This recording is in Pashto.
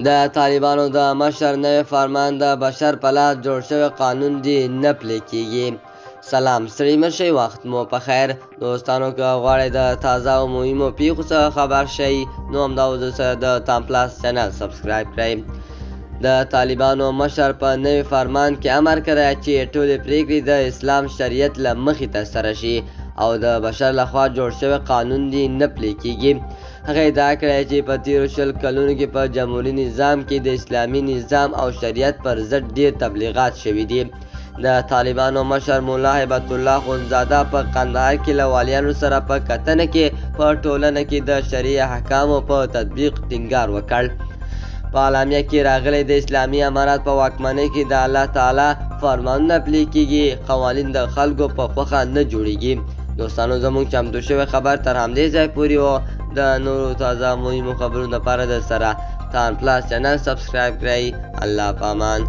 د طالبانو د مشر نوی فرمان د بشر په لاس جوړ شوی قانون دی نه پلی کیږي. سلام، ستړي مه شئ، وخت مو په خیر. دوستانو، که غواړئ د تازه او مهمو پیښو څخه خبر شئ، نو همدا اوس سره د تام پلاس چینل سبسکرایب کړئ. د طالبانو مشر په نوي فرمان کې امر کړی چې ټولې پریکړې د اسلام شریعت له مخې ترسره شي او د بشر لخوا جوړ شوی قانون دی نه پلی کیږي. هغه ادعا کړې چې په تیرو 20 کلونو کې په جمهوري نظام کې د اسلامي نظام او شریعت پر ضد ډیر تبلیغات شوي دي. د طالبانو مشر مولا هبت الله اخوندزاده په قندهار کې له والیانو سره په کتنه کې په ټولنه کې د شرعي احکامو په تطبیق ټینګار وکړ. په اعلامیه کې راغلي، د اسلامي امارت په واکمنۍ کې د الله تعالی فرمانونه پلي کیږي، قوانین د خلکو په خوښه نه جوړیږي. دوستانو، زموږ چمتو شوی خبر تر همدې ځای پورې و. د نورو تازه مهمو خبرونو لپاره در سره تان پلاس چینل سبسکرایب کړئ. الله پامان.